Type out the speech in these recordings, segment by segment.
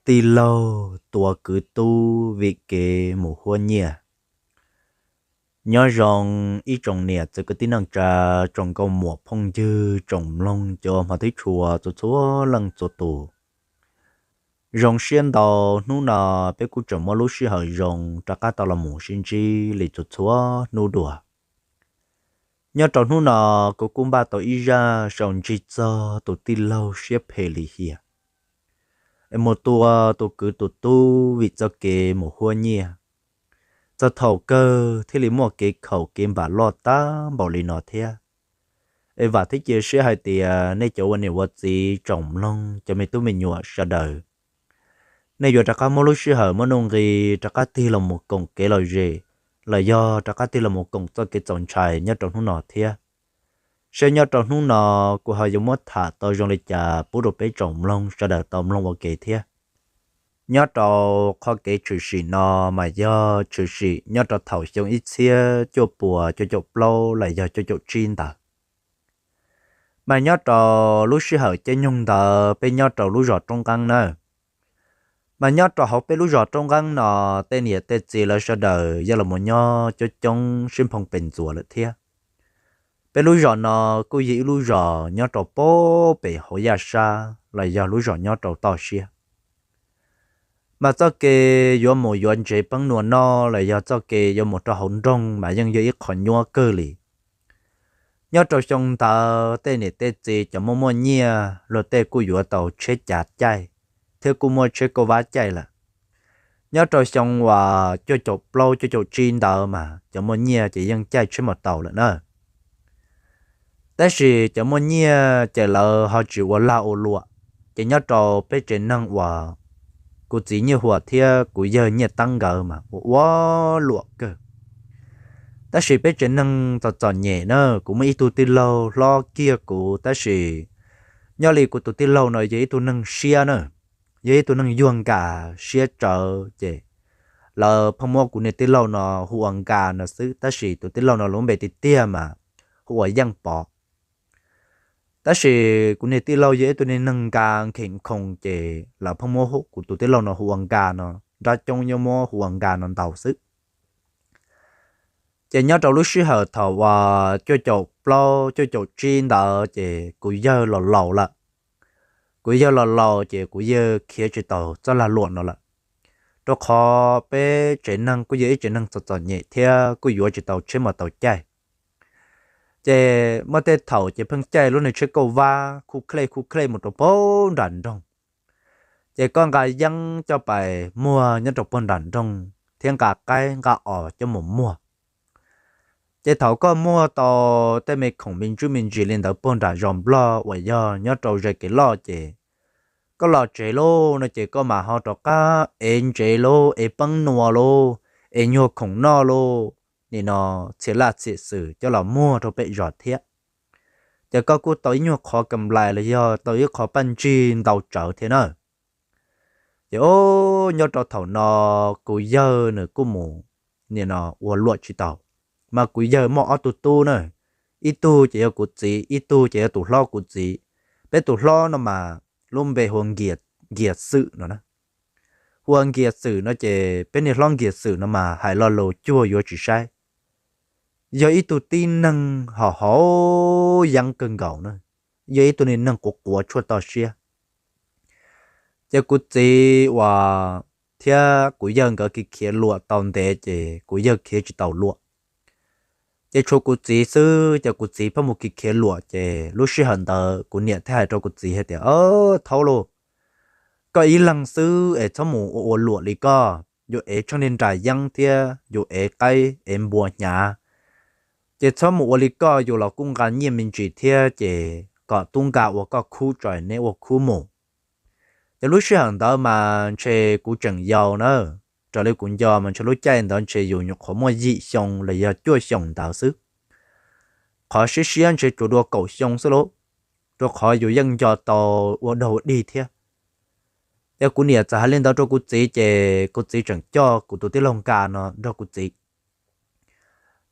Tij laug tua kwv tub vim kev mus huab nyiaj. Nyob zoo ib tsoom niam txiv kwv tij neej tsa, tsoom nkauj muam phooj ywg, tsoom mloog cov hmov tib tshua txhua txhua leej txhua tus. Zoo siab ntau, hnub no peb kuj tseem muaj lub sij hawm zoo rov qab tau los mus sib ntsib li txhua txhua hnub dua. Nyob rau hnub no, kuv kuj npaj tau ib zaj sau ntsig txog tus tij laug siab phem lim hiam es mus tua tus kwv tus tub vim txoj kev mus huab nyiaj. Txog thaum kawg thiaj li muaj kev khaum kev npam loj tag npaum li no thiab. Es vam thiab cia siab hais tias nej cov ua niam ua txiv, tsoom mloog, cov me tub me nyuam sawv daws, nej yuav rov qab muaj lub sij hawm muaj nuj nqis rov qab tig los mus koom kev lom zem, los yog rov qab tig los mus koom txoj kev txaus ntshai nyob rau hnub no thiab. Seb nyob rau hnub no kuv ho yuav muab tham tau zoo li cas pub rau peb tsoom mloog sawv daws tau mloog ua ke thiab. Nyob rau qhov kev tshwm sim no mas yog tshwm sim nyob rau thaum xyoo ib txhiab cuaj puas cuaj caum plaub los yog cuaj caum tsib ntawd. Mas nyob rau lub sij hawm caij nyoog ntawd peb nyob rau lub zos Roob Nqeeb na. Mas nyob rau hauv peb lub zos Roob Nqeeb no, tej niam tej txiv lawv sawv daws yog los mus nyob coob coob sib nphoo pes ntxuas lawm thiab. Peb lub zos no kuj yog ib lub zos nyob rau pem hauv yaj sab los yog lub zos nyob rau toj siab. Mas txoj kev yuav mus yuav ntsev peeb nua noj los yog txoj kev yuav mus rau hauv nroog mas yeej yog ib qho nyuaj kawg li. Nyob rau xyoo ntawd tej niam tej txiv cov muaj muaj nyiaj luag tej kuj yuav tau tsheb cav caij, thiab kuj muaj tsheb kauj vab caij lawm. Nyob rau xyoo uas cuaj caum plaub cuaj caum tsib ntawd mas cov muaj nyiaj ces yeej caij tsheb maus taus lawm na. Tab sis cov muaj nyiaj ces lawv ho tsis ua lag ua luam, ces nyob rau peb tsev neeg uas kuv txiv Nyiaj Huam thiab kuv yawg Nyiaj Teeb nkawd mas ua ua luam kawg. Tab sis peb tsev neeg txom txom nyem na, kuv muaj ib tug tij laug hlob kiag kuv, tab sis nyob li kuv tus tij laug no yog ib tug neeg siab na, yog ib tug neeg yuag nkas siab tsawv, ces lawv pheej muab kuv niag tij laug no hu ua Nkas no xwb, tab sis tus tij laug no lub npe tiag tiag mas hu ua Yeej Pov. Tab sis kuv niag tij laug yog ib tug niag neeg nkas nkhem nkhoos, ces lawv pheej muab kuv tus tij laug no hu ua Nkas no, nrab coob nyob muab hu ua Nkas no ntau xwb. Ces nyob rau lub sij hawm thaum uas cuaj caum plaub cuaj caum tsib ntawd ces kuv yawg los laus lawm. Kuv yawg los laus ces kuv yawg khiav tsis tau txoj lag luam no lawm, rau qhov peb tsev neeg kuj yog ib tsev neeg txom txom nyem thiab kuj yuav tsis tau tsheb maus taus caij. Ces muaj tej thaum ces pheej caij lub niag tsheb kauj vab khuj khlej khuj khlej mus rau pag nram nroog. Ces koj nqa yeeb coj pais muag nyob rau pag nram nroog thiab nqa qaib nqa os coj mus muag. Ces thaum koj muag tau tej me khoom me ntsuj me ntsis li ntawd pag nram zos Nplog uas yog nyob rau ze kev loj, ces koj los tsev lauj no ces koj mam ho rov qab ev ntsev lauj, ev peeb nua lauj, ev nyuag khoom noj lauj, nim no txhia laj txhia xwm coj los muag rau pem zos thiab. Ces koj kuj tau ib nyuag qhov kam lais los yog tau ib qho paj ntsig ntau tsawv thiab na. Ces o, nyob rau thaum no kuv yawg nws kuj mus nim no ua luam tsis tau, mas kuv yawg muaj ob tug tub na, ib tug ces yog kuv txiv, ib tug ces yog tus hlob kuv txiv. Peb tus hlob no mas lub npe hu ua Nkias Xwm no na. Hu ua Nkias Xwm no ces peb niag hlob Nkias Xwm no mas hais lo lus cuag yuav tsis saib, yog ib tug tib neeg haus haus yeeb kawg nkaus na, yog ib tug niag neeg quav quav tshuaj toj siab. Ces kuv txiv uas thiab kuv yawg nkawd khiav khiav luam tau ntev ces kuv yawg khiav tsis tau luam. Ces tshuav kuv txiv xwb, ces kuv txiv pheej mus khiav khiav luam, ces lub sij hawm ntawd kuv niam thiaj hais rau kuv txiv hais tias, Thaub lauj, koj ib leeg xwb es txhob mus ua ua luam li koj, yus ev tsheej niag nras yeeb thiab yus ev qaib ev npua hnyav, ces txhob mus ua li koj, yus los kuj nqa nyiaj me ntsis thiab, ces kom tub nqa ua koj khub tso neb ua khub mus. Ces lub sij hawm ntawd mas ntshe kuv tseem yau na, raws li kuv nco mas ntshe lub caij ntawd ntshe yus nyuam qhuav muaj yim xyoo los yog cuaj xyoos ntawd xwb. Qhov siab siab ntshe tsuas dua kaum xyoo xwb lauj, rau qhov yus yeej nco tau ua dog ua dig thiab. Ces kuv niam txawm hais li ntawd rau kuv txiv, ces kuv txiv tseem coj kuv tus tij laug Nkas no nrog kuv txiv.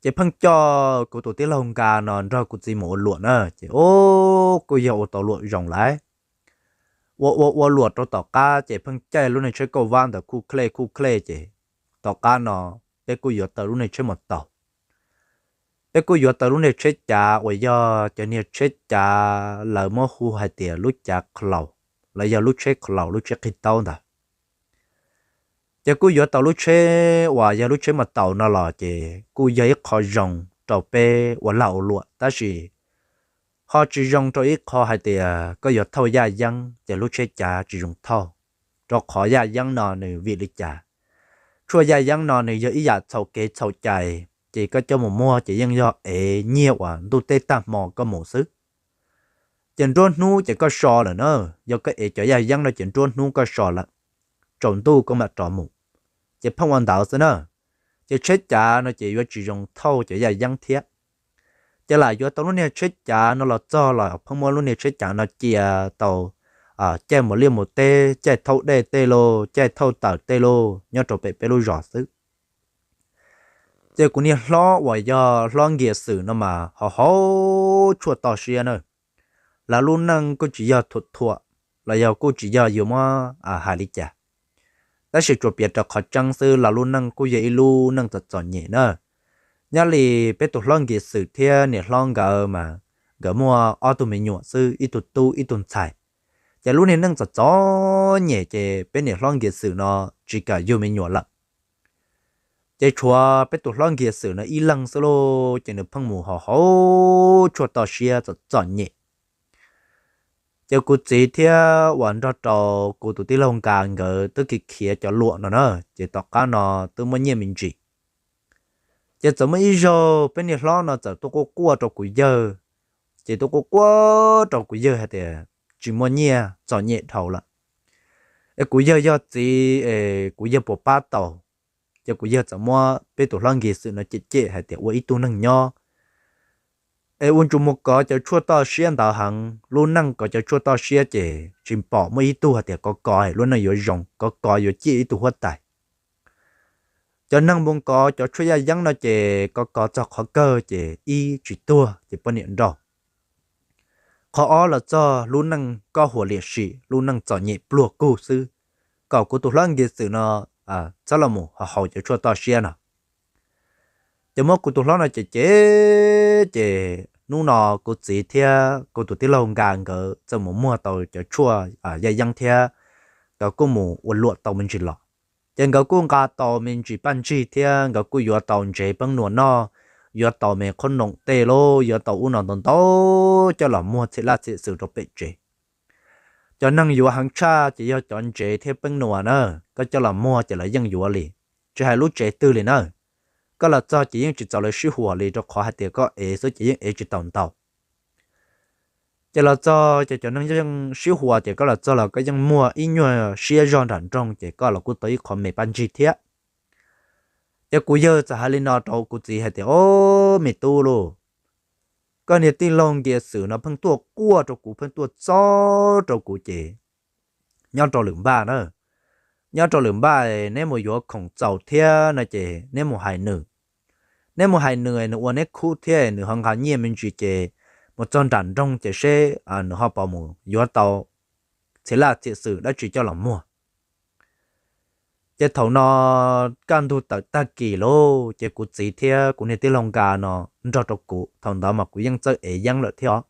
Ces pheej coj kuv tus tij laug Nkas no nrog kuv txiv mus ua luam na, ces o, kuj yog ua tau luam zoo lawm. ua ua ua luam rau tom qab ces pheej caij lub niag tsheb kauj vab ntawd khuj khlej khuj khlej ces tom qab no peb kuj yuav tau lub niag tsheb mos taus. Peb kuj yuav tau lub niag tsheb cav uas yog cov niag tsheb cav lawv muab hu hais tias lub cav qhov laus, los yog lub tsheb qhov laus, lub tsheb qhib taub ntawd. Ces kuj yuav tau lub tsheb uas yog lub tsheb mos taus no los ces kuj yog ib qho zoo rau peb ua lag ua luam, tab sis ho tsis zoo rau ib qho hais tias koj yuav thauj yaj yeeb ces lub tsheb cav tsis zoo thauj, rau qhov yaj yeeb no nws vim li cas? Tshuaj yaj yeeb no nws yog ib yam txhaum kev txhaum cai, ces koj coj mus muag ces yeej yog ev nyiaj uas ntuj teb tag hmo koj mus xwb. Ces nruab hnub ces koj so lawm na, yog koj ev cov yaj yeeb no ces nruab hnub koj so lawm, tsaus ntuj koj mam rov mus, ces pheej ua ntawd xwb na. Ces tsheb cav no ces yuav tsis zoo thauj cov yaj yeeb thiab. Ces lam yuav tau lub niag tsheb cav no los txog los pheej muab lub niag tsheb cav no cia tau caij mus liaj mus teb, caij thauj dej tej lauj, caij thauj taws tej lauj nyob rau pem peb lub zos xwb. Ces kuv niag hlob uas yog hlob Nkias Xwm no mas ho haus tshuaj toj siab na. Lawv lub neej kuj tsis yog thuam thuam, los yog kuj tsis yog yuav muab hais li cas, tab sis tsuas piav raws qhov tseeb xwb, lawv lub neej kuj yog ib lub neej txom txom nyem na. Nyob li peb tus hlob Nkias Xwm thiab niam hlob nkawd mas nkawd muaj ob tug me nyuam xwb, ib tug tub ib tug ntxhais. Ces lub niag neej txom txom nyem ces peb niam hlob Nkias Xwm no tsis kam yug me nyuam lawm. Ces tshuav peb tus hlob Nkias Xwm no ib leeg xwb lauj, ces nws pheej mus ho haus tshuaj toj siab txom txom nyem. Ces kuv txiv thiab uas nrog rau kuv tus tij laug Nkas nkawd twb khiav khiav cov luam no na, ces tom qab no twb muaj nyiaj me ntsis. Ces txawm muaj ib zaug peb niag hlob no txawm tuaj quaj quaj rau kuv yawg, ces tuaj quaj quaj rau kuv yawg hais tias tsis muaj nyiaj txom nyem dhau lawm, es kuv yawg yog txiv es kuv yawg puas pab tau? Ces kuv yawg txawm muab peb tus hlob Nkias Xwm no cem cem hais tias ua ib tug neeg nyob es ua tsuas mus kov cov tshuaj toj siab ntawd heev, lub neej kov cov tshuaj toj siab ces tsis pom muaj ib tug hais tias kov kov lub neej yuav zoo, kov kov yuav ciaj ib tug huab tais. Cov neeg mus kov cov tshuaj yaj yeeb no ces kov kov txog qhov kawg ces ib tsis tuag ces poj niam nrauj. Qhov ob los txog lub neej kob huas liam sim, lub neej txom nyem pluag kug xwb, kom kuv tus hlob Nkias Xwm no txhob los mus ho haus cov tshuaj toj siab no. Ces muab kuv tus hlob no cem cem ces hnub no kuv txiv thiab kuv tus tij laug Nkas nkawd txawm mus muag tau cov tshuaj yaj yeeb thiab nkawd kuj mus ua luam tau me ntsis los. Ces nkawd kuj nqa tau me ntsis paj ntsig thiab nkawd kuj yuav tau ntsev peeb nua noj, yuav tau me qhob noom tej lauj, yuav tau ub no ntau ntau coj los muag txhia laj txhia xwm rau pem tsev. Cov neeg yuav heev tshaj ces yog cov ntsev thiab peeb nua na, koj coj los muag ces lawv yeej yuav li, tsis hais lub tsev twg li na. Koj los txog ces yeej tsis txaus lawv sib huam li rau qhov hais tias koj ev xwb ces yeej ev tsis tau ntau. Ces los txog ces cov neeg yeej sib huam ces koj los txog los koj yeej muag ib nyuag siab zog nram nroog ces koj los kuj tau ib qho me paj ntsig thiab. Ces kuv yawg txawm hais li no rau kuv txiv hais tias, Ob, me tub lauj, koj niag tij laug Nkias Xwm no pheej tuaj quaj rau kuv, pheej tuaj txob rau kuv ces nyob rau lwm npaj na, nyob rau lwm npaj neb mus yuav khoom txaus thiab no ces neb mus hais nws. Neb mus hais nws, nws ua neb khub thiab nws ho nqa nyiaj me ntsis ces mus txog nram nroog ces seb nws ho pom mus yuav tau txhia laj txhia xwm dab tsi coj los muag. Ces thaum no kaj ntug tawm tag kis lauj, ces kuv txiv thiab kuv niag tij laug Nkas no nrog rau kuv, thaum ntawd mas kuv yeej txawj ev yeeb lawm thiab os.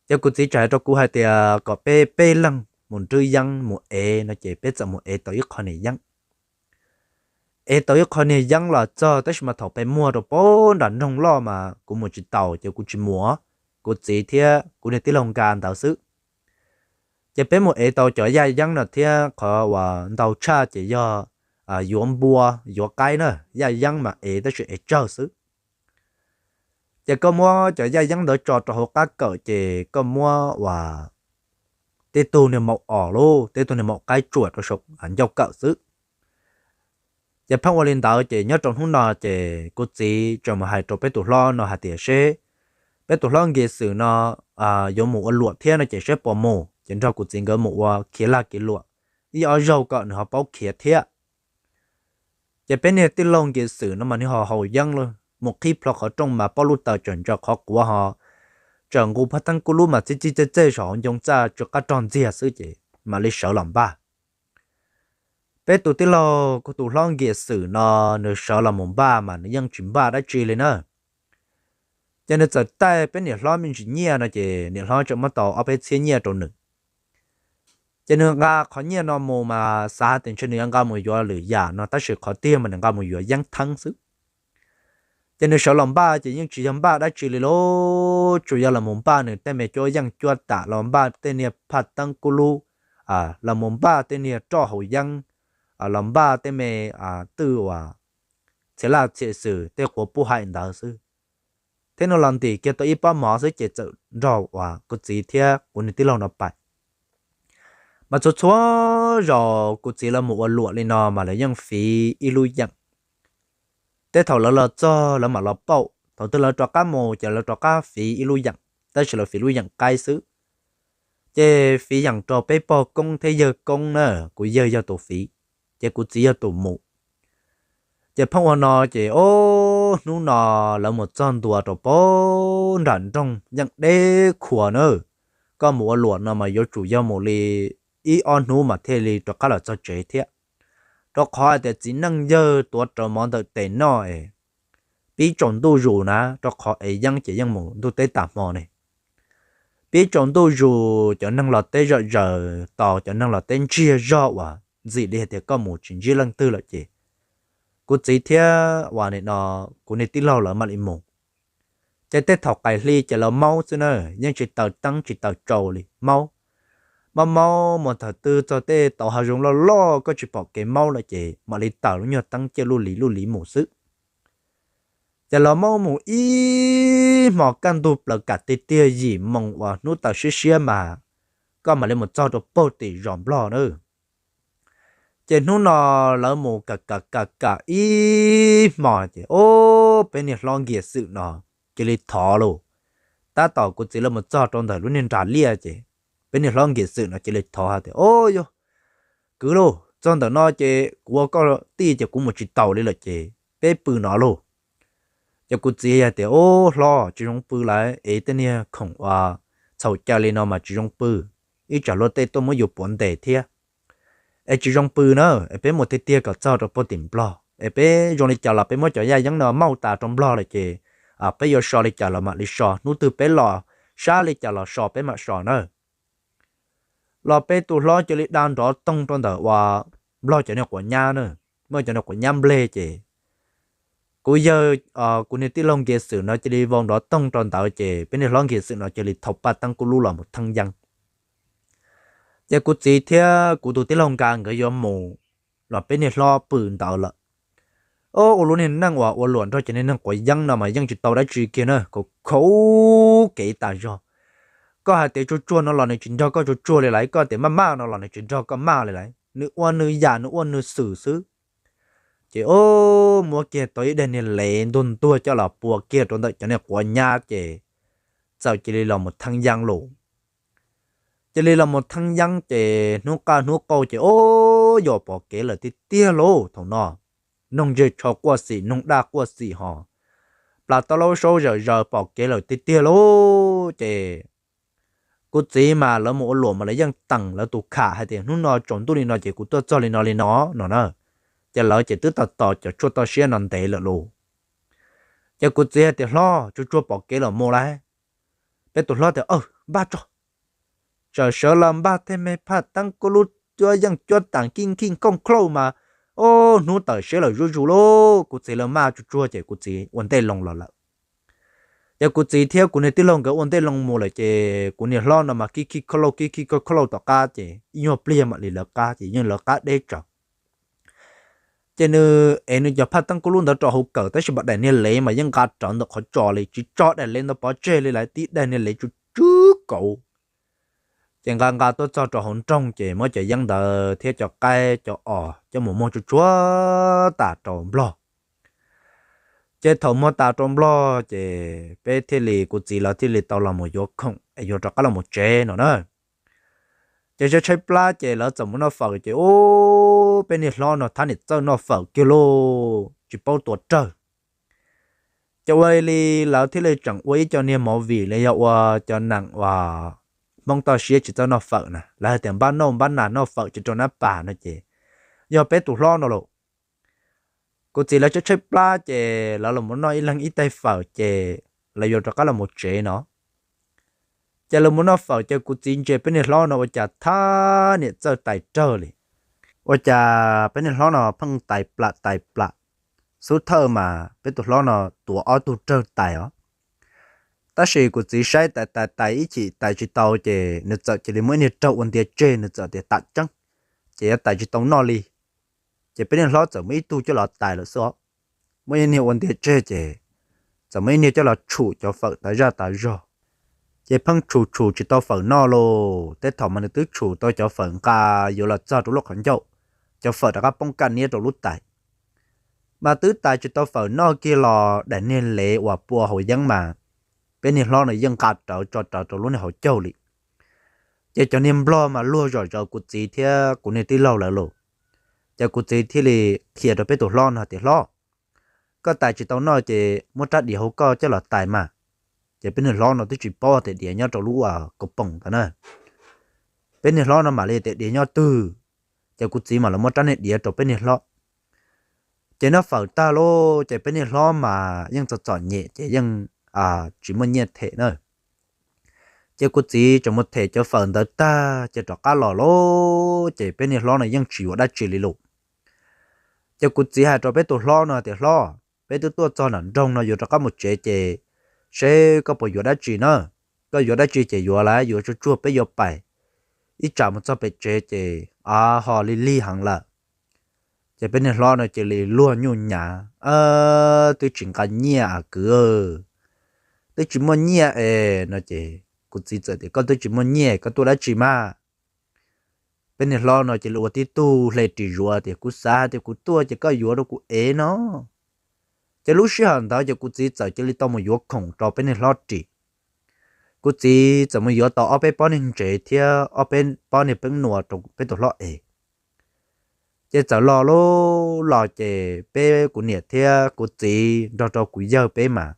Ces kuv txiv txawm hais rau kuv hais tias kom peb peb leeg mus nrwb yeeb mus ev no ces peb txawm mus ev tau ib qho niag yeeb. Ev tau ib qho niag yeeb los txog tab sis mas thaum peb muag rau pem nram nroog loj mas kuv mus tsis taus ces kuv tsis mus, kuv txiv thiab kuv niag tij laug Nkas ntawd xwb. Ces peb mus ev tau cov yaj yeeb no thiab qhov uas ntau tshaj ces yog yuav npua yuav qaib na, yaj yeeb mas ev tab sis ev tsawg xwb. Ces koj muab cov yaj yeeb ntawd tso rau hauv qab kawm ces koj muab uas tej tug niag maum os lauj, tej tug niag maum qaib tsuam rau saum ncauj kawm xwb. Ces pheej ua li ntawd ces nyob rau hnub no ces kuv txiv tseem mus hais rau peb tus hlob no hais tias seb peb tus hlob Nkias Xwm no yuav mus ua luam thiab no ces seb puas mus, ces nrog kuv txiv nkawd mus ua khiav lag kev luam ib ob zaug kom nws ho paub khiav thiab. Ces peb niag tij laug Nkias Xwm no mas nws ho haus yeeb lawm, mus qhib plho qhov rooj mas pob lub taws tseem ntsaws qhov quav ho tsaws nqus phaj teeb kub lub mas txij txij txej txej saum hauv ncoo txaj tsw qab rog ntxiag xwb ces mam li sawv los npaj. Peb tus tij laug kuv tus hlob Nkias Xwm no, nws sawv los mus npaj mas nws yeej tsis npaj dab tsi li na. Ces nws txawm taij peb niam hlob me ntsis nyiaj no ces niam hlob tseem muab tau ob peb txhiab nyiaj rau nws. Ces nws nqa qhov nyiaj no mus mas xav hais tias ntshe nws yuav nqa mus yuav lwm yam no tab sis qhov tiag mas nws nqa mus yuav yeeb theeb xwb. Ces nws sawv los npaj ces yeej tsis yog npaj dab tsi li lauj, tsuas yog los mus npaj nws tej me cuab yeej cuab tam, los npaj tej niag phaj teeb kub lub, los mus npaj tej niag roj haus yeeb, los npaj tej me twj uas txhia laj txhia xwm tej quav pub haim ntawd xwb. Thiab nws los ntim kiag tau ib pob mov xwb ces txawm nrog uas kuv txiv thiab kuv niag tij laug no pais. Mas txhua txhua zaus kuv txiv lawv mus ua luam li no mas lawv yeej fiv ib lub yeem. Tej thaum lawv los txog lawv mam los pauj, thaum twg lawv rov qab mus ces lawv rov qab fiv ib lub yeem, tab sis lawv fiv lub yeem qaib xwb. Ces fiv yeem rau peb pog koob thiab yawg koob na, kuv yawg yog tus fiv, ces kuv txiv yog tus mus. Ces pheej ua no ces ob hnub no lawv mus txog ntua rau pem nram nroog yeej deb khuav na. Koj mus ua luam no mas yuav tsum yog mus li ib ob hnub mas thiaj li rov qab los txog tsev thiab. Rau qhov hais tias txiv neej yawg tuav rawv mov ntawm tes noj es pib tsaus ntuj zus na, rau qhov ev yeeb ces yeej mus ntuj teb tas hmo ne. Pib tsaus ntuj zus cov neeg los teb zom zaws, tos cov neeg los teb ntsiag zog uas ntxim li hais tias koj mus tsis ntsib leej twg lawm ces kuv txiv thiab uas nim no kuv niag tij laug lawv mam li mus. Ces tej thaum qaim hli ces lawv maub xwb na, yeej tsis taws teeb tsis taws tsau li, maub. Maub maub mus thaum twg txog tej tauv hav zoov loj loj koj tsis pom kev maub lawm ces mam li taws lub nyuag teeb ciaj luj li luj li mus xwb. Ces lawv maub mus ib hmo kaj ntug plaws kam tiag tiag yim moos uas hnub taws siab siab mas koj mam li mus txog rau puag tim zos Nplog na. Ces hnub no lawv mus kam kam kam kam ib hmo ces ob peb niag hlob Nkias Xwm no cia li thov lauj. Tab tom kuv txiv lawv mus txog rau ntawm lub niag nras liaj ces peb niag hlob Nkias Xwm no cia li thov hais tias, Ob, yog kwv lauj, txog ntawm no ces kuv ua koj tij ces kuv mus tsis taus li lawm ces peb pw no lauj. Ces kuv txiv hais tias, Ob hlob, tsis zoo pw lawm, es tej niag khoom uas txhaum cai li no mas tsis zoo pw, ib tsam luag tej tuaj muab yus puav ntes thiab. Es tsis zoo pw na, es peb mus tiag tiag kom txog rau puag tim Nplog, es peb zoo li cas los peb muab cov yaj yeeb no mauj tas rau Nplog lawm ces peb yuav so li cas los mam li so, hnub twg peb los sab li cas los so peb mam so na. Los peb tus hlob cia li da nrov toog rau ntawm uas Nplog cov niag quav nyab na, muaj cov niag quav nyab nplej ces kuv yawg, kuv niag tij laug Nkias Xwm no cia li vau nrov toog rau ntawd ces peb niag hlob Nkias Xwm no cia li thau paj teeb kub lub los mus theeb yeeb. Ces kuv txiv thiab kuv tus tij laug Nkias nkawd yuav mus los peb niag hlob pw ntawd lawm. Ob, ua lub niag neej uas ua luam nrog cov niag neeg quav yeeb no mas yeej tsis tau dab tsi kiag na, khaum khaum kev tas zog. Koj hais tias tsuag tsuag no los nws tsis nrog koj tsuag tsuag li lawm, koj tias maj maj no los nws tsis nrog koj maj li lawm, nws ua nws yam nws ua nws xwm xwb. Ces ob, muab kiag tau ib daim niag lev ntuag ntuag coj los pua kiag rau ntawm cov niag quav nyab ces txawm cia li los mus theeb yeeb lauj. Cia li los mus theeb yeeb ces hnub qaj hnub qau ces ob, yos pom kev lawm tiag tiag lauj thaum no. Noog ntsej tsho quaj xim, noog daj quaj xim hos, plas tau laub saub zawm zaws pom kev lawm tiag tiag lauj. Ces kuv txiv mas lawv mus ua luam mas lawv yeej teem lawv tus kham hais tias hnub no tsaus ntuj li no ces kuv tuaj txog li no li no no na. Ces lawv ces twb tos tos cov tshuaj toj siab no ntev lawm lauj. Ces kuv txiv hais tias, Hlob, tsuag tsuag pom kev los mus lauj. Peb tus hlob tias, Npaj tso. Txawm sawv los npaj tej me phaj teeb kub lub cuab yeej cuab tam kij khij khooj khlauj mas ob, hnub tawm siab lawm zuj zus lauj. Kuv txiv lawv maj tsuag tsuag ces kuv txiv ua ntej loo los lawm. Ces kuv txiv thiab kuv niag tij laug nkawd ua ntej loo mus lawm ces kuv niag hlob no mas khij khij khooj lauj khij khij khooj lauj tom qab ces ib nyuag pliag mam li lawv qab ces yeej lawv qab deb tsawv. Ces nws ev nws cov phaj teeb kub lub ntawd rau hauv kawm tab sis mas daim niag lev mas yeej nqa rawv ntawm qhov tsos li, tsis tso daim lev ntawd pov tseg li lawm, tib daim niag lev tsw tsw kauv. Ces nqa nqa tuaj txog rau hauv nroog ces muab cov yeeb ntawd thiab cov qaib cov os coj mus muag tsuag tsuag tas rau Nplog. Ces thaum muag tas rau Nplog ces peb thiaj li, kuv txiv lawv thiaj li tau los mus yuav khoom es yuav rov qab los mus tsev no na. Ces tshaib tshaib plab ces lawv txawm mus noj fawm ces ub, peb niag hlob no thab niam txawj noj fawm kiag lauj, tsis paub tua rawg. Ces ua li lawv thiaj li tseem ua ib co niag movie los yog ua cov neeg uas Hmoob toj siab tsis txawj noj fawm na, lawv hais tias npab noj npab nas noj fawm tsis rau nab pas no ces yog peb tus hlob no lauj. Kuv txiv lawv tshaib tshaib plab ces lawv los mus noj ib leeg ib tais fawm ces lawv yuav rov qab los mus tsev no. Ces lawv mus noj fawm ces kuv txiv ntsia peb niag hlob no ua cas thab niam txawj tais rawg li. Ua cas peb niag hlob no pheej tais plam tais plam, xub thawj mas peb tus hlob no tuav ob tug rawg tais os. Tab sis kuv txiv saib tais tais tais ib chim tais tsis tau ces nws txawm cia li muab ib niag rawg ua ntiav tseg, nws txawm tias tam tseeb ces yuav tais tsis tau noj li. Ces peb niag hlob txawm muab ib tug coj los tais lawm xwb os. Muab ib niag ua ntiav tseg ces txawm muab ib niag coj los tshum cov fawm tas zaj tas zog. Ces pheej tshum tshum tsis tau fawm noj lauj, tej thaum mas nws twb tshum tau cov fawm nqa yuav los txog rau lub qhov ncauj, cov fawm rov qab poob kaj niab rau lub tais. Mas twb tais tsis tau fawm noj kiag los daim niag lev uas pua hauv yeeb mas peb niag hlob no yeej nqa rawv tso rawv rau lub niag hauv caug li. Ces cov niag nplog mas luag zom zaws kuv txiv thiab kuv niag tij laug lawv lauj. Ces kuv txiv thiaj li qhia rau peb tus hlob no tias, Hlob, koj tais tsis tau noj ces muab rab diav hauv koj coj los tais mas. Ces peb niag hlob no twb tsis paub tias diav nyob rau lub kaus poom ntawd na. Peb niag hlob no mam li tias diav nyob twg, ces kuv txiv mam li muab rab niag diav rau peb niag hlob. Ces noj fawm tag lauj ces peb niag hlob mas yeej txom txom nyem ces yeej tsis muaj nyiaj them na. Ces kuv txiv tseem mus them cov fawm ntawd tag ces rov qab los lauj, ces peb niag hlob no yeej tsis yuav dab tsi li lauj. Ces kuv txiv hais rau peb tus hlob no tias, Hlob, peb twb tuaj txog nram nroog no yuav rov qab mus tsev ces seb koj puas yuav dab tsi na. Koj yuav dab tsi ces yuav lauj, yuav tsuag tsuag peb yuav pais, ib tsam mus txog pem tsev ces ho lig lig heev lawm. Ces peb niag hlob no cia li luag nyuj nyav, Twb tsis nqa nyiaj a kwv, twb tsis muaj nyiaj es no ces kuv txiv txawm tias, Koj twb tsis muaj nyiaj koj tuaj dab tsi mas? Peb niag hlob no cia li ua tib tug hle ris zuav tias, Kuv xav hais tias kuv tuaj ces koj yuav rau kuv ev no. Ces lub sij hawm ntawd ces kuv txiv txawm cia li tau mus yuav khoom rau peb niag hlob ris. Kuv txiv txawm mus yuav tau ob peb pob niag ntsev thiab ob peb pob niag peeb nua rau peb tus hlob ev. Ces txawm los lauj, los ces peb kuv niam thiab kuv txiv nrog rau kuv yawg peb mas,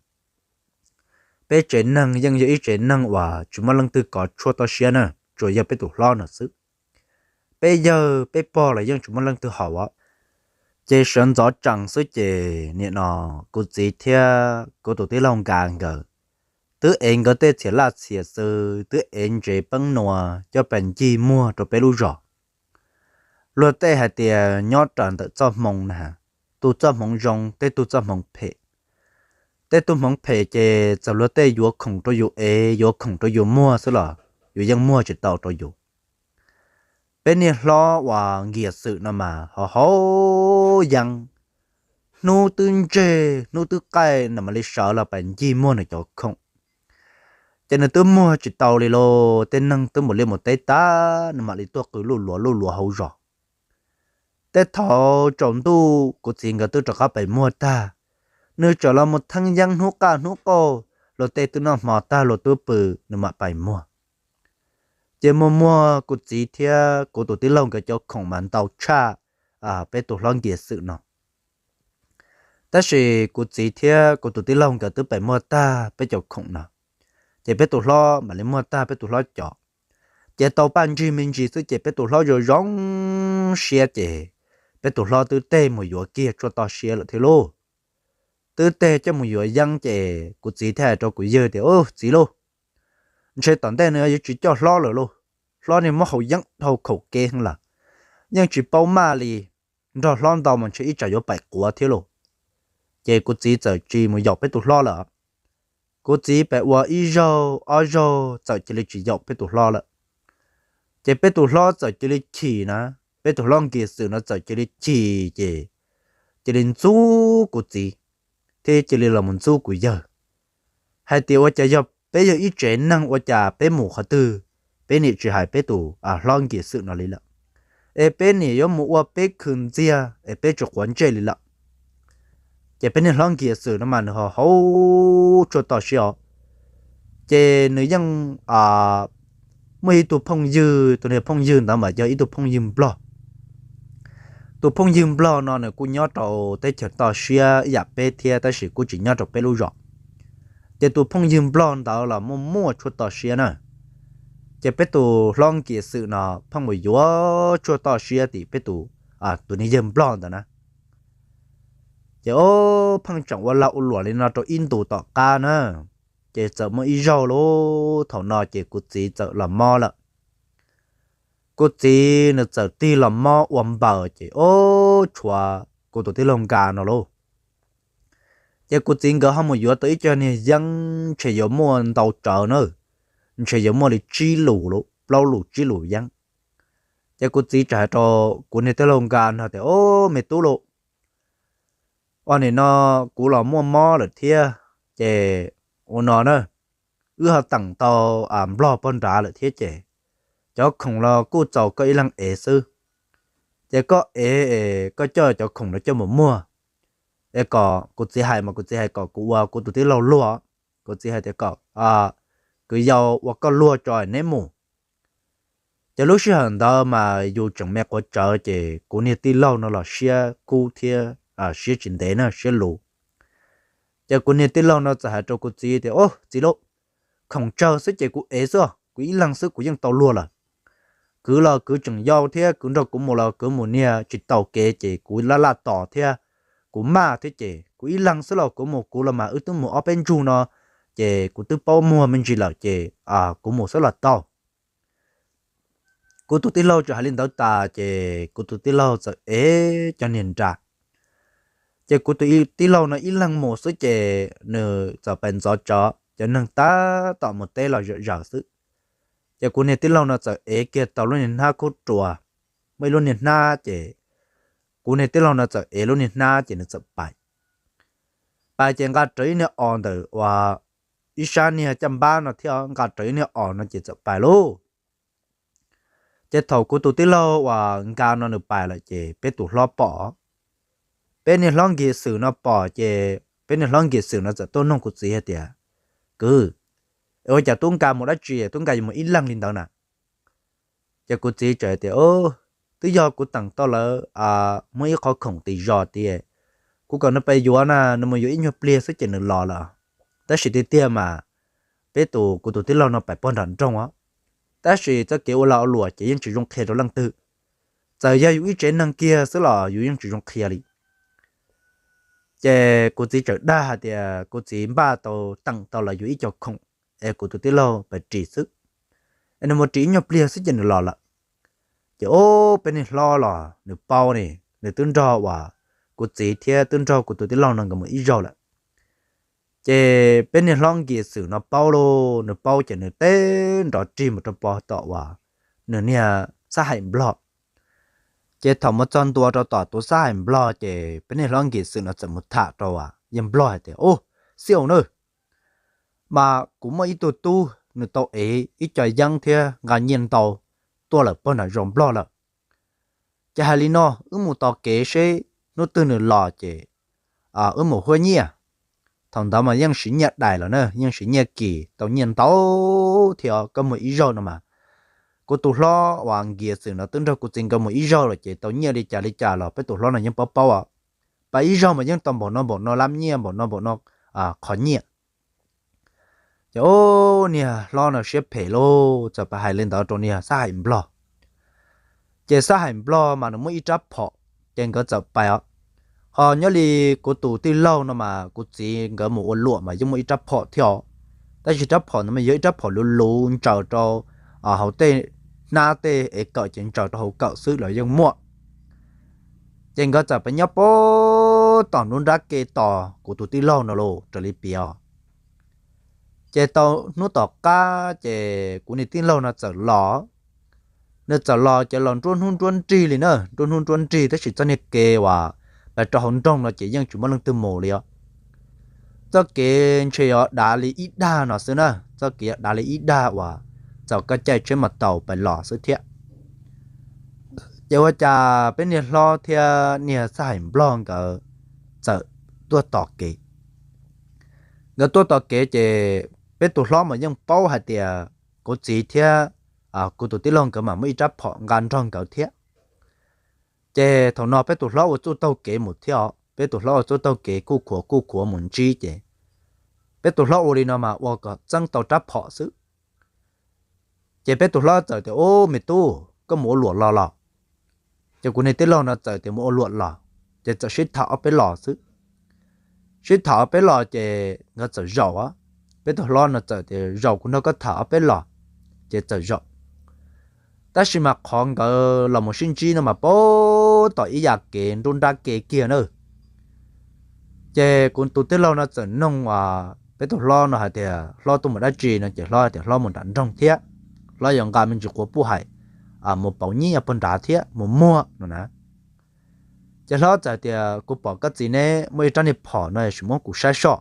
peb tsev neeg yeej yog ib tsev neeg uas tsis muaj leej twg kov tshuaj toj siab na, tsuas yog peb tus hlob no xwb. Peb yawg peb pog los yeej tsis muaj leej twg haus os. Ces sawv ntxov tsees xwb ces nim no kuv txiv thiab kuv tus tij laug Nkas nkawd twb ev nkawd tej txhiam laj txhiam xwb, twb ev ntsev peeb nua coj pais ncig muag rau peb lub zos. Luag tej hais tias nyob raws ntawm txoj hmoo na, tus txoj hmoov zoo, tej tug txoj hmoov phem. Tej tug hmoov phem ces txawm luag tej yuav khoom rau yus ev, yuav khoom rau yus muag xwb los yus yeej muag tsis tau rau yus. Peb niag hlob uas Nkiam Xwm no mas ho haus yeeb, hnub twb ntseg hnub twb qaij nws mam li sawv los pais ncig muag nws cov khoom. Ces nws twb muag tsis tau li lauj, tej neeg twb mus liaj mus teb tag nws mam li tuaj qw luj luav luj luav hauv zos. Tej thaum tsaus ntuj kuv txiv nkawd twb rov qab pais muag tag, nws tseem los mus theeb yeeb hnub qaj hnub qauj, luag tej twb noj hmo tag luag twb pw, nws mam pais muag. Ces muag muag kuv txiv thiab kuv tus tij laug nkawd cov khoom mas ntau tshaj peb tus hlob Nkiam Xwm no. Tab sis kuv txiv thiab kuv tus tij laug nkawd twb pais muag tag peb cov khoom no, ces peb tus hlob mam li muag tag peb tus hlob cov. Ces tau paj ntsig me ntsis xwb ces peb tus hlob zoo zoo siab ces peb tus hlob twb teg mus yuav kiag tshuaj toj siab lawm thiab lauj. Twb teg coj mus yuav yeeb ces kuv txiv thiaj hais rau kuv yawg tias, Ub, txiv lauj, ntshe tom ntej no yuav tsis coj hlob lawm lauj, hlob niag muab haus yeeb dhau khaum kev heev lawm, yeej tsis paub maj li, nrog hlob ntau mas ntshe ib tsam yuav pais quav thiab lauj. Ces kuv txiv txawm tsis mus yaum peb tus hlob lawm. Kuv txiv pem ua ib zaug ob zaug txawm cia li tsis yaum peb tus hlob lawm. Ces peb tus hlob txawm cia li chim na, peb tus hlob Nkiam Xwm no txawm cia li chim ces cia li ntxub kuv txiv, thiab cia li los mus ntxub kuv yawg, hais tias ua cas yog peb yog ib tsev neeg ua cas peb mus qhov twg peb niam tsis hais peb tus hlob Nkiam Xwm no li lawm, es peb niam yuav mus ua peb khw ntxiag es peb tsis quav ntsej li lawm. Ces peb niag hlob Nkiam Xwm no mas nws ho haus tshuaj toj siab os. Ces nws yeej muaj ib tug phooj ywg, tus niag phooj ywg ntawd mas yog ib tug phooj ywg nplog. Tus phooj ywg nplog no nws kuj nyob rau teb chaws toj siab ib yam peb thiab tab sis kuj tsis nyob rau peb lub zos. Ces tus phooj ywg nplog ntawd los muaj muaj tshuaj toj siab na. Ces peb tus hlob Nkias Xwm no pheej mus yuav tshuaj toj siab tim peb tus, tus niag yawg nplog ntawd na. Ces ob pheej tseem ua lag ua luam li no rau ib ntus tom qab na. Ces txawm muaj ib zaug lub thaum no ces kuv txiv txawm los mob lawm. Kuv txiv nws txawm tig los mob ua npaws ces ob tshuav kuv tus tij laug Nkias no lauj. Ces kuv txiv nkawd ho mus yuav tau ib co niag yeeb ntshe yuav muaj ntau tsawv na, ntshe yuav muaj li tsib lus, plaub lus tsib lus yeeb. Ces kuv txiv txawm hais rau kuv niag tij laug Nkias no tias, Ob, me tub lauj, ua nim no kuv los muaj mob lawm thiab, ces ua no na, wb ho teem tau nplog pog nrad lawm thiab ces cov khoom los kuj txaus koj ib leeg ev xwb. Ces koj ev es koj coj cov khoom no coj mus muag, es kom kuv txiv hais mas kuv txiv hais kom kuv ua kuv tus tij laug luag. Kuv txiv hais tias kom kwv yau ua koj luag tso neb mus. Ces lub sij hawm ntawd mas yus tseem me quav tsawv ces kuv niag tij laug no los siab kub thiab siab tsis ntev na, siab luv. Ces kuv niag tij laug no txawm hais rau kuv txiv tias, Ob, txiv lauj, khoom tsawg xwb ces kuv ev xwb, kuv ib leeg xwb kuv yeej tau luag lawm. Kwv los kwv tseem yau thiab kwv nrog kuv mus los kwv mus niag tsis taus kev ces kuv laj laj tos thiab, kuv maj thiab ces kuv ib leeg xwb los kuv mus kuv los mas wb twb mus ob peb ntsug no, ces kuv twb paub muag me ntsis lawm ces kuv mus xwb los tau. Kuv tus tij laug txawm hais li ntawd tas ces kuv tus tij laug txawm ev cov niag nra. Ces kuv tus tij laug no ib leeg mus xwb ces nws txawm pais ntxov tsov, cov neeg tab tom mus teb los zom zaws xwb. Ces kuv niag tij laug no txawm ev kiag tau lub niag hnab khaub ruas, muaj ib lub niag hnab ces kuv niag tij laug no txawm ev lub niag hnab ces nws txawm pais. Pais ces nqa rawv ib niag os ntawm uas ib sab niag caj npab no thiab nqa rawv ib niag os no ces txawm pais lauj. Ces thaum kuv tus tij laug uas Nkias no nws pais lawm ces peb tus hlob pom, peb niag hlob Nkias Xwm no pom ces peb niag hlob Nkias Xwm no txawm tuaj nug kuv txiv hais tias, Kwv, ua cas tub Nkias mus dab tsi, tub Nkias yuav mus ib leeg li ntawd na? Ces kuv txiv txawm tias, Twb yog kuv teem tau lawv muaj ib qhov khoom tim zos tias kuv kom nws pais yuav na, nws mus yuav ib nyuag pliag xwb ces nws los lawm. Tab sis tiag tiag mas peb tus, kuv tus tij laug no pais pog nram nroog os. Tab sis txoj kev ua lag ua luam ces yeej tsis zoo qhia rau leej twg. Txawm yog yus ib tsev neeg kiag xwb los yus yeej tsis zoo qhia li. Ces kuv txiv txawm dag hais tias kuv txiv npaj tau teem tau lawv yuav ib co khoom es kuv tus tij laug pais ris xwb, es nws mus ris ib nyuag pliag xwb ces nws los lawm. Ces ob peb niag hlob los nws paub ne, nws twb nrog uas kuv txiv thiab twb nrog kuv tus tij laug no nkawd mus ib zaug lawm. Ces peb niag hlob Nkias Xwm no paub lauj, nws paub ces nws teb nrov rig mus rau pog tom uas nws niag Xab Hais Nplog. Ces thaum mus txog ntua rau tom tus Xab Hais Nplog ces peb niag hlob Nkias Xwm no txawm mus tham rau uas yawg Nplog hais tias, Ub, xib hwb na, mas kuv muaj ib tug tub nws tau ev ib co yeeb thiab nqa nyiaj ntau tuaj lawm pog nram zos Nplog lawm. Ces hais li no, wb mus tos kev seb hnub twg nws los ces wb mus huab nyiaj. Thaum ntawd mas yeej siv nyiaj dais lawm na, yeej siv nyiaj kis tau nyiaj ntau thiab, koj mus ib zaug no mas. Kuv tus hlob uas Nkias Xwm no twb nrog kuv txiv nkawd mus ib zaug lawm ces tau nyiaj li cas li cas los peb tus hlob no yeej paub paub os. Pab ib zaug mas yeej tau npaum no npaum no lab nyiaj, npaum no npaum no qhov nyiaj. Ces ub, niag hlob no siab phem lauj, txawm pab hais li ntawd rau niag Xab Hais Nplog. Ces Xab Hais Nplog mas nws muaj ib rab phom, ces nkawd txawm pais os. Ho nyob li kuv tus tij laug no mas kuv txiv nkawd mus ua luam mas yeej muaj ib rab phom thiab os. Tab sis rab phom no mas yog ib rab phom luv luv ntsaws rau hauv tej hnab tej es kawm ces ntsaws rau hauv kawm xwb los yeej muaj. Ces nkawd txawm pais nyob puag tom nruab nrab ke tos kuv tus tij laug no los raws li piav os. Ces tau hnub tom qab ces kuv niag tij laug no txawm los. Nws txawm los ces los nruab hnub nruab nrig li na, nruab hnub nruab nrig tab sis txoj niag kev uas pais rau hauv nroog no ces yeej tsis muaj leej twg mus li os. Txoj kev ntshe yuav dav li ib dag no xwb na, txoj kev yuav dav li ib dag uas txaus koj caij tsheb mas taus pais los xwb thiab. Ces ua cas peb niag hlob thiab niag Xab Hais Nplog nkawd txawm tuaj tos kev. Nkawd tuaj tos kev ces peb tus hlob mas yeej paub hais tias kuv txiv thiab kuv tus tij laug nkawd mas muaj ib rab phom nqa nrog nkawd thiab. Ces thaum no peb tus hlob ua txuj taug kev mus thiab os, peb tus hlob ua txuj taug kev kuj khuav kuj khuav mus ntsib ces peb tus hlob ua li no mas ua kom txeeb tau rab phom xwb. Ces peb tus hlob txawm tias, Ub, me tub, koj mus ua luam los los? Ces kuv niag tij laug no txawm tias mus ua luam los, ces txawm sib tham ob peb los xwb. Sib tham ob peb los ces nkawd txawm zaum, peb tus hlob no txawm tias, Zaum kuv nrog koj tham ob peb los. Ces txawm zaum. Tab sis mas qhov nkawd los mus sib ntsib no mas pab tom ib yam kev nruab nrab kev kiag na. Ces kuv tus tij laug no txawm noog peb tus hlob no hais tias, Hlob tuaj mus dab tsi no? Ces hlob tias hlob mus nram nroog thiab, hlob yuav nqa me ntsis quav puj hais, mus pauv nyiaj pog nrad thiab mus muag no na. Ces hlob txawm tias, Kuv pom koj txiv neb muaj ib rab niag phom no, sim muab kuv saib soj.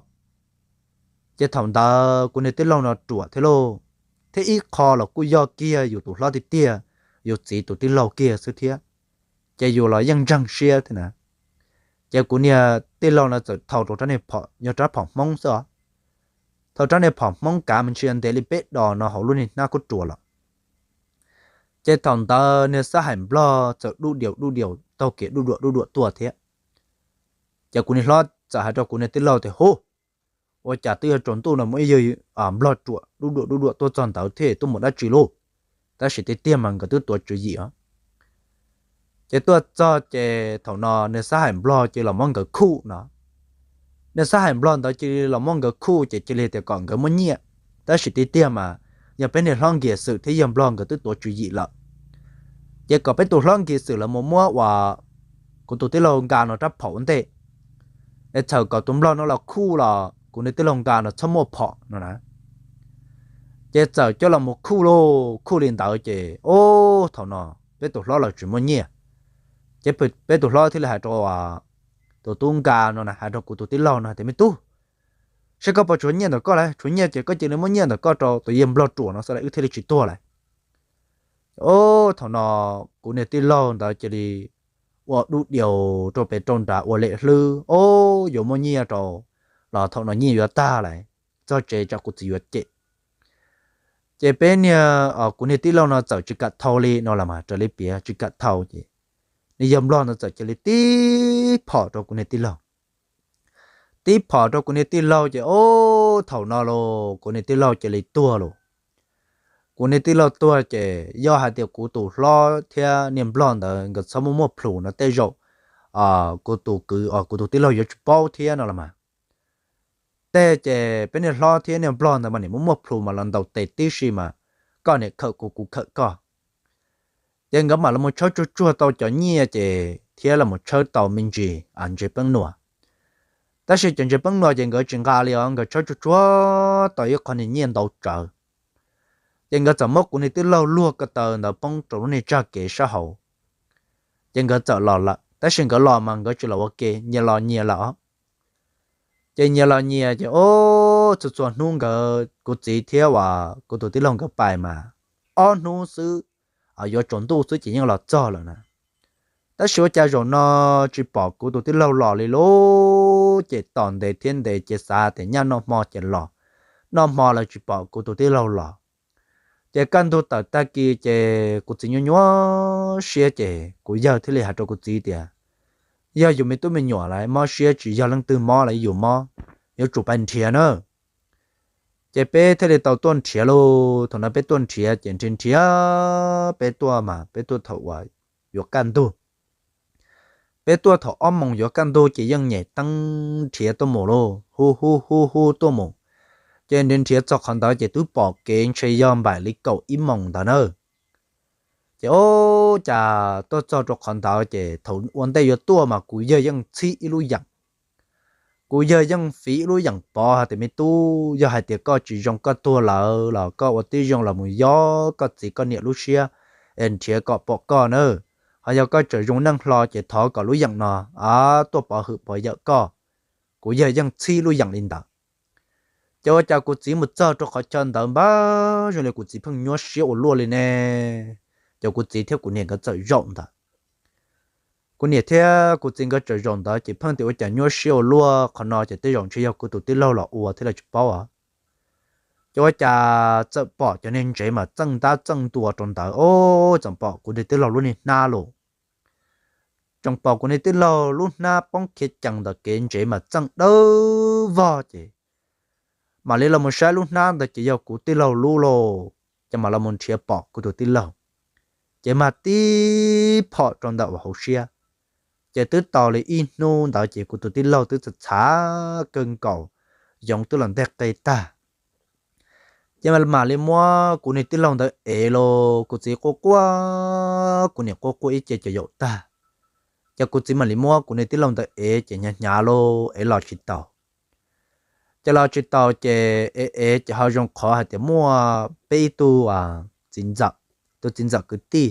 Ces thaum ntawd kuv niag tij laug no ruam thiab lauj, thiab ib qho los kuj yog kiag yus tus hlob tiag tiag, yus txiv tus tij laug kiag xwb thiab, ces yus los yeej ntseeg siab thiab na. Ces kuv niag tij laug no txawm thau rau rab niag phom, yog rab phom Hmoob xwb os. Thau rab niag phom Hmoob kav me ntsis ntev li peb dos no hauv lub niag hnab kub ruas los. Ces thaum ntawd niag xab hais nplog txawm duj diaus duj diaus taug kev duj duam duj duam tuaj thiab. Ces kuv niag hlob txawm hais rau kuv niag tij laug tias, Hu, ua cas twb yuav tsaus ntuj no muaj ib yawg nplog ruam duj duam duj duam tuaj txog ntawd thiab, tuaj mus dab tsi lauj? Tab sis tiag tiag mas nkawd twb tuav tswv yim os. Ces tuaj txog ces thaum no niag xab hais nplog cia li los muab nkawd khuj no. Niag xab hais nplog ntawd cia li los muab nkawd khuj ces cia li tias kom nkawd muab nyiaj, tab sis tiag tiag mas yog peb niag hlob Nkias Xwm thiab yawg nplog nkawd twb tuav tswv yim lawm. Ces kom peb tus hlob Nkias Xwm lawv mus muab uas kuv tus tij laug nqa no rab phom ua ntej, es txhawm kom tus nplog no los khuj los kuv niag tij laug nqa no txhob muaj phom no na. Ces txawm coj los mus khuj lauj, khuj li ntawd ces, ub, thaum no peb tus hlob los tsis muaj nyiaj. Ces peb tus hlob thiaj li hais rau tus tub nqa no na, hais rau kuv tus tij laug no tias, Me tub, saib koj puas tshuav nyiaj ntawm koj lawm, tshuav nyiaj ces koj cia li muab nyiaj ntawm koj rau tus yawg nplog ruam no xwb las, wb thiaj li tsis tuag lawm. Ub, thaum no kuv niag tij laug ntawd cia li ua duj diaus rau pem rau nrad ua lem hlwb, Ub, yuav muaj nyiaj rau los thaum no nyiaj yuav tag lawm, txog tsev tsam kuv txiv yuav cem. Ces peb niag, kuv niag tij laug no txawm tsis kam thau li no los mas raws li piav tsis kam thau ces niag yawg nplog ntawd txawm cia li tib phom rau kuv niag tij laug. Tib phom rau kuv niag tij laug ces, ub, thaum no los kuv niag tij laug cia li tuag lauj. Kuv niag tij laug tuag ces yog hais tias kuv tus hlob thiab niag nplog ntawd nkawd txhob muaj muaj plhus no tej zaum kuv tus kwv, kuv tus tij laug yuav tsis paub thiab no los mas. Tej ces peb niag hlob thiab niag nplog ntawd mas nim muaj muaj plhus mas los ntaus tes tib si mas koj niam khawm kuv, kuv khawm koj. Ces nkawd mam los tshawb tsuag tsuag tau cov nyiaj ces thiab los tshawb tau me ntsis ntses peeb nuam. Tab sis cov ntses peeb nuam ces nkawd tsis nqa li os, nkawd tshawb tsuag tsuag tau ib qho niag nyiaj ntau tsawv. Ces nkawd txawm muab kuv niag tij laug luag ko taw ntawd poob rau lub niag tsag kev sab hauv. Ces nkawd txawm los lawm, tab sis nkawd los mas nkawd tsis los ua ke, nyias los nyias lawm os. Ces nyias los nyias ces, ub, txhua txhua hnub nkawd, kuv txiv thiab uas kuv tus tij laug nkawd pais mas ob hnub xwb, yuav tsaus ntuj xwb ces yeej los txog lawm na. Tab sis ua cas zaum no tsis pom kuv tus tij laug los li lauj, ces tos ntev thiab ntev ces xav tias nyaj noj hmo ces los, noj hmo los tsis pom kuv tus tij laug los. Ces kaj ntug tawm tag kis ces kuv txiv nyuaj nyuaj siab ces kuv yawg thiaj li hais rau kuv txiv tias, Yog yus me tub me nyuam lawm, mob siab tsis yog leej twg mob los yus mob, yuav tsum pais nrhiav na. Ces peb thiaj li tau tuaj nrhiav lauj. Thaum no peb tuaj nrhiav ces nrhiav nrhiav, peb tuaj mas peb tuaj thaum uas yuav kaj ntug. Peb tuaj thaum ob moos yuav kaj ntug ces yeej nyem teeb nrhiav tuaj mus lauj, hu hu hu hu tuaj mus. Ces nrhiav nrhiav txog qhov ntawd ces twb pom kev ntshe yog npaim li kaum ib moos ntawd na. Ces ub, cas tuaj txog rau qhov ntawd ces thaum ua ntej yuav tuaj mas kuv yawg yeej txhib ib lub yeem. Kuv yawg yeej fiv ib lub yeem pov hais tias, Me tub, yog hais tias koj tsis zoo koj tuag lawm los koj ua tib zoo los mus yog koj txiv koj niam lub siab es nrhiav kom pom koj nawb. Ho yog koj tseem zoo neej hlo ces thov kom lub yeem no tuaj pov hwm pov yawm koj. Kuv yawg yeej txhib lub yeem li ntawd. Ces ua cas kuv txiv mus txog rau qhov chaw ntawd npab zoo li kuv txiv pheej nyuaj siab ua luaj li ne. Ces kuv txiv thiab kuv niam nkawd txawm zaum ntawd. Kuv niam thiab kuv txiv nkawd txawm zaum ntawd ces pheej tias, Ua cas nyuaj siab ua luaj qhov no, ces tej zaum ntshe yog kuv tus tij laug los ua thiab los tsis paub os. Ces ua cas txawm pom cov niag ntsev mas txeej ntab txeej ntua rau ntawd, ub, txawm pom kuv niag tij laug lub niag hnab los. tseem pom kuv niag tij laug lub hnab poob khiav cees ntawm kev ntsev mas txeej dawb vog ces mam li los mus saib lub hnab ntawd ces yog kuv tij laug lub lauj, ces mam los mus nrhiav pom kuv tus tij laug, ces mag tib phom rau ntawm hauv siab. Ces twb tau li ib hnub ntawd ces kuv tus tij laug twb txhav txhav kawg nkaus, yoov twb los nteg qe tag. Ces mam li muab kuv niag tij laug ntawd ev los kuv txiv quaj quaj, kuv niam quaj quaj ib ce cov yaum tag. Ces kuv txiv mam li muab kuv niag tij laug ntawd ev ces hnyav hnyav los ev los tsis tau. Ces los tsis tau ces ev ev ces ho zoo qhov hais tias muaj peb ib tug txiv ntxawm, tus txiv ntxawm kwv tij,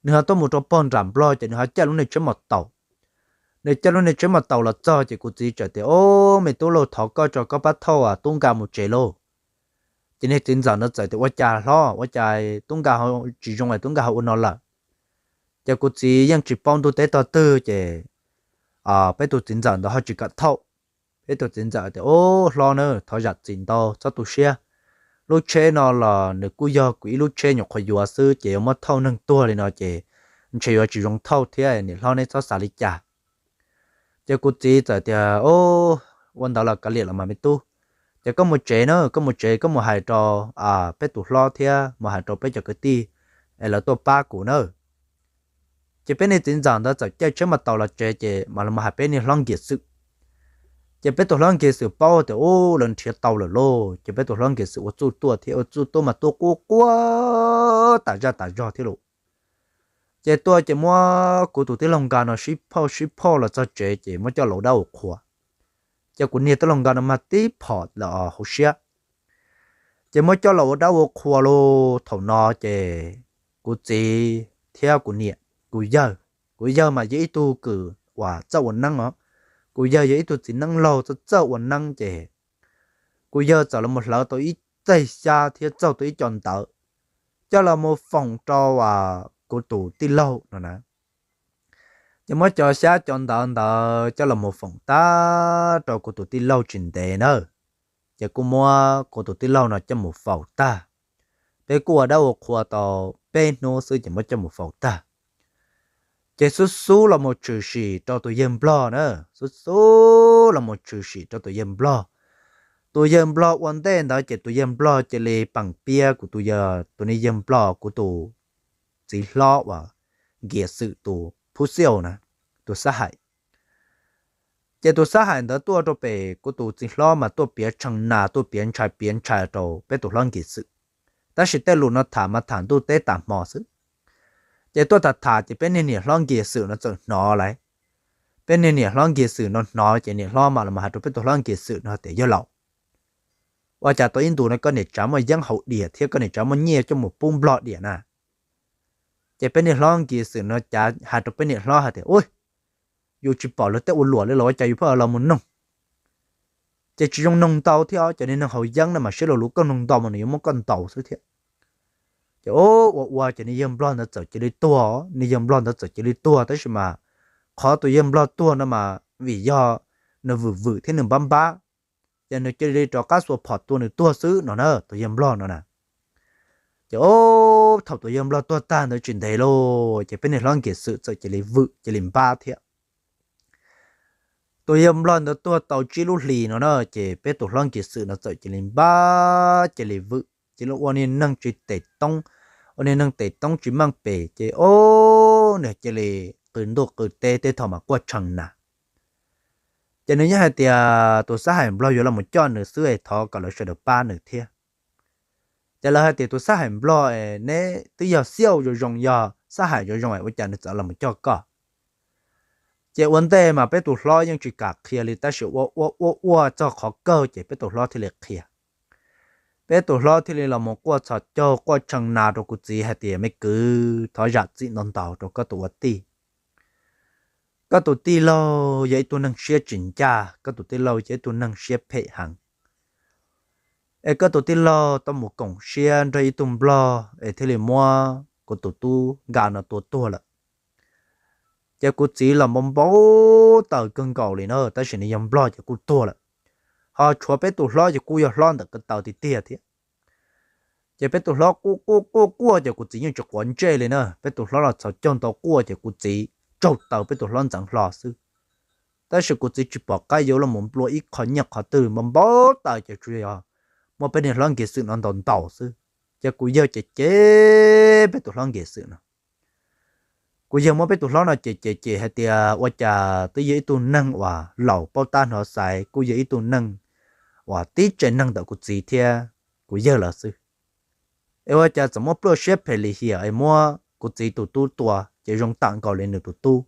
nws ho tuaj mus rau pog nram Nplog ces nws ho caij lub niag tsheb mos taus. Nws caij lub niag tsheb mos taus los txog ces kuv txiv txawm tias, Ob, me tub lauj, thov koj tso koj pab thauj tub Nkas mus tsev lauj. Ces niag txiv ntxawm ntawd txawm tias, Ua cas hlob, ua cas tub Nkas tsis zoo es tub Nkas ho ua no lawm? Ces kuv txiv yeej tsis paub ntuj teb tog twg ces peb tus txiv ntxawm ntawd ho tsis kam thauj. Peb tus txiv ntxawm tias, Ob, hlob na, thov zam txim ntau, txhob tu siab. Lub tsheb no los nws kuj yog kuv ib lub tsheb nyuam qhuav yuav xwb ces yuav muab thauj neeg tuag li no ces ntshe yuav tsis zoo thauj thiab, niam hlob neb txhob xav li cas. Ces kuv txiv txawm tias, Ua ntawd los kav liam los mas me tub, ces koj mus tsev na, koj mus tsev koj mus hais rau peb tus hlob thiab mus hais rau peb cov kwv tij es lawv tuaj pab kuv na. Ces peb niag txiv ntxawm ntawd txawm caij tsheb mos taus los tsev ces mam li mus hais peb niag hlob Nkias Xwm. Ces peb tus hlob Nkias Xwm paub tias, Ub, lawv nrhiav tau lawm lauj. Ces peb tus hlob Nkias Xwm ua txuj tuaj thiab ua txuj tuaj mas tuaj quaj quaj tas zaj tas zog thiab lauj. Ces tuaj ces muab kuv tus tij laug Nkas no sib phauj sib phauj los txog tsev ces muab coj los ua dab ua qhua. Ces kuv niag tij laug Nkas no mag tib phom hauv siab. Ces muab coj los ua dab ua qhua lauj. Thaum no ces kuv txiv thiab kuv niam, kuv yawg, kuv yawg mas yog ib tug kws uas txawj ua neeb os. Kuv yawg yog ib tug txiv neeb laug txawj txawj ua neeb ces kuv yawg txawm los mus hlawv tau ib txaig xyab thiab txaug tau ib co ntawv coj los mus foom rau kuv tus tij laug no na. Ces muab cov xyab cov ntawv ntawd coj los mus foom tag rau kuv tus tij laug tsis ntev na. Ces kuj muab kuv tus tij laug no coj mus faus tag. Peb kuj ua dab ua qhua tau peb hnub xwb ces muab coj mus faus tag. Ces xub xub los mus tshwm sim rau tus yawg nplog na, xub xub los mus tshwm sim rau tus yawg nplog. Tus yawg nplog ua ntej ntawd ces tus yawg nplog cia li peem piab kuv tus, tus niag yawg nplog kuv tus txiv hlob uas Nkias Xwm tus phub xiaj na, tus xab hais. Ces tus xab hais ntawd tuaj rau pem kuv tus txiv hlob mas tuaj piav tshee nas tuaj piav ntshai piav ntshai rau peb tus hlob Nkias Xwm. Tab sis tej lus no tham mas tham ntuj teb tas hmo xwb. Ces tuaj tham tham ces peb niag niam hlob Nkias Xwm no txawm hnov lawm. Peb niag niam hlob Nkias Xwm no hnov ces niam hlob mam los hais rau peb tus hlob Nkias Xwm no tias, Yawg laus, ua cas tau ib ntus no koj niam tsav muaj yeeb haus diam thiab koj niam tsav muaj nyiaj coj mus pub nplog diam na? Ces peb niag hlob Nkias Xwm no cav hais rau peb niam hlob hais tias, Ub, yus tsis pom luag tej ua luam li los ua cas yus pheej los mus noog? Ces tsis zoo noog ntau thiab os, cov niag neeg haus yeeb no mas siab luv luv, koj noog ntau mas nws yuav muab koj ntaus xwb thiab. Ces ua ua ces niag yawg nplog ntawd txawm cia li tuag, niag yawg nplog ntawd txawm cia li tuag tab sis mas qhov tus yawg nplog tuag no mas vim yog nws vwm vwm thiab nws npab npab, ces nws cia li rov qab xuas phom tua nws tuag xwb no na, tus yawg nplog no na. Ces thaum tus yawg nplog tuag tag ntawd tsis ntev lauj ces peb niag hlob Nkias Xwm txawm cia li vwm cia li npab thiab. Tus yawg nplog ntawd tuag tau tsib lub hlis no na, ces peb tus hlob Nkias Xwm no txawm cia li npab cia li vwm, cia li ua niag neeg tsis tes toob, ua niag neeg tes toob tsis meej pem, ces o, nws cia li qw ntuj qw teb tej thaum mas quaj tshee nas. Ces nws yeej hais tias tus xab hais nplog yuav los mus coj nws xwb es thov kom lawv sawv daws pab nws thiab. Ces lawv hais tias, Tus xab hais nplog neb twb yog xiauj zoo zoo, yog xab hais zoo zoo es ua cas nws txawm los mus coj koj? Ces ua ntej mas peb tus hlob yeej tsis kam qhia li tab sis ua ua ua ua txog qhov kawg ces peb tus hlob thiaj li qhia. Peb tus hlob thiaj li los mus quaj txhos caug quaj tshee nas rau kuv txiv hais tias, Me kwv, thov zam txim ntau ntau rau koj tus ua tij. Koj tus tij laug yog ib tug neeg siab tsis ncaj, koj tus tij laug yog ib tug neeg siab phem heev. Es koj tus tij laug tau mus koom siab nrog ib tug nplog es thiaj li muab kuv tus tub Nkas no tua tuag lawm. Ces kuv txiv los npau npau taws kawg nkaus li na, tab sis nws yog nplog ces kuj tuag lawm. Ho tshuav peb tus hlob ces kuj yog hlob ntawm ko taw tiag tiag thiab. Ces peb tus hlob quaj quaj quaj quaj ces kuv txiv yeej tsis quav ntsej li na. Peb tus hlob los txhos caug ntau quaj ces kuv txiv tsaug taws peb tus hlob ntxeev hlo xwb. Tab sis kuv txiv tsis pom qab yuav los mus nplua ib qho nyiaj qhov twg, npau npau taws ces tsuas yog muab peb niag hlob Nkiag Xwm no ntaus ntaus xwb. Ces kuv yawg ces cem peb tus hlob Nkiag Xwm no. Kuv yawg muab peb tus hlob no cem cem cem hais tias ua cas twb yog ib tug neeg uas laus paub tab hnov xaiv, kuj yog ib tug neeg uas tib tsev neeg ntawm kuv txiv thiab kuv yawg lawm xwb. Es ua cas txawm muab pluaj siab phem lim hiam es muab kuv txiv tus tub tua ces zoo tam nkaus li nws tus tub.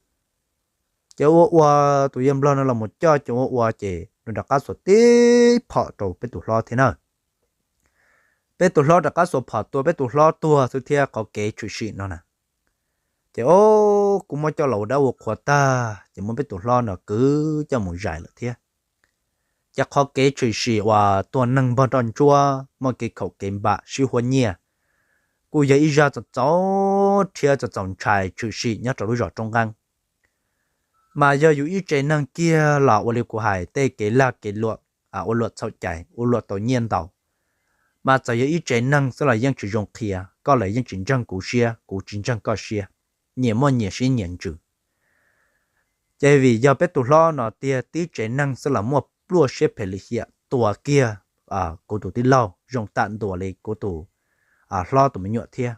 Ces ua ua tus yawg nplog no los mus coj ces ua ua ces nws rov qab xuas tib phom rau peb tus hlob thiab na. Peb tus hlob rov qab xuas phom tua peb tus hlob tuag xwb thiab qhov kev tshwm sim no na. Ces o, kuv muab coj los ua dab ua qhua tag ces muab peb tus hlob no kwv coj mus zais lawm thiab. Ces qhov kev tshwm sim uas tua neeg npog nroj ntsuab muaj kev khaum kev npam sib huab nyiaj kuj yog ib zaj txaus txaus rhiab txaus txaus ntshai tshwm sim nyob rau lub zos Roob Nqeeb. Mas yog yus ib tsev neeg kiag los ua li kuv hais tej kev lag kev luam, ua luam txhaum cai ua luam tau nyiaj ntau. Mas txawm yog ib tsev neeg xwb los yeej tsis zoo qhia, koj los yeej tsis ntseeg kuv siab kuv tsis ntseeg koj siab, nyias muaj nyias siab nyias ntsws. Ces vim yog peb tus hlob no tiag tib tsev neeg xwb los muaj pluaj siab phem lim hiam tua kiag kuv tus tij laug zoo tam ntuas li kuv tus hlob tus me nyuam thiab.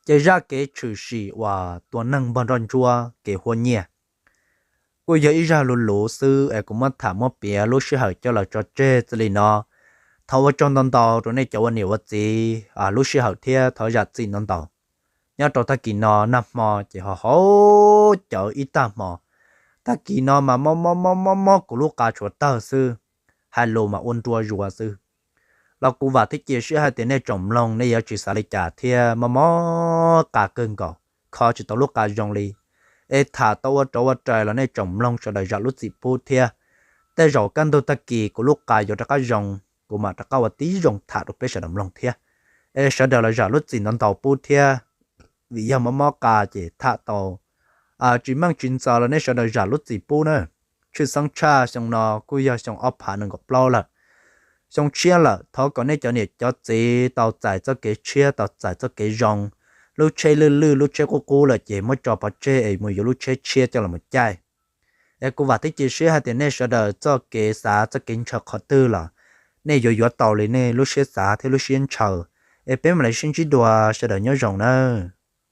Ces zaj kev tshwm sim uas tua neeg npog nroj ntsuab kev huab nyiaj kuj yog ib zaj luv luv xwb es kuv muab tham muab piav lub sij hawm coj los tso tseg txij li no. Thov ua tsaug ntau ntau rau nej cov ua niam ua txiv lub sij hawm thiab thov zam txim ntau ntau. Nyob rau tag kis no nag hmo ces ho hauv cawv ib tag hmo, tag kis no mas mob mob mob mob mob kuv lub qa tshuav tawg xwb, hais lus mas ua nrua zuav xwb. Los kuv vam thiab cia siab hais tias nej tsoom mloog nej yuav tsis xav li cas thiab, mob mob qa kawg nkaus, kho tsis tau lub qa zoo li. Es tham tau ua rov ua rais los nej tsoom mloog sawv daws zam lub txim pub thiab. Tej zaum kaj ntug tag kis kuv lub qa yuav rov qab zoo, kuv mam rov qab ua tib zoo tham rau peb sawv daws mloog thiab. Es sawv daws los zam lub txim ntau ntau pub thiab, vim yog mob mob qa ces tham tau tsis meej tsis ntxaws los nej sawv daws zam lub txim pub na. Tshwj xeeb tshaj xyoo no kuj yog xyoo ob phav nees nkaum plaub lawm, xyoo tshiab lawm, thov kom nej cov niam cov txiv tau txais txoj kev tshiab tau txais txoj kev zoo. Lub tsheb lwj lwj lub tsheb qub qub lawm ces muab tso pov tseg es mus yuav lub tsheb tshiab coj los caij. Es kuv vam thiab cia siab hais tias nej sawv daws txoj kev xav txoj kev ntshaw qhov twg los nej yuav yuav tau li nej lub siab xav thiab lub siab ntshaw. Es peb mam li sib ntsib dua, sawv daws nyob zoo nawb.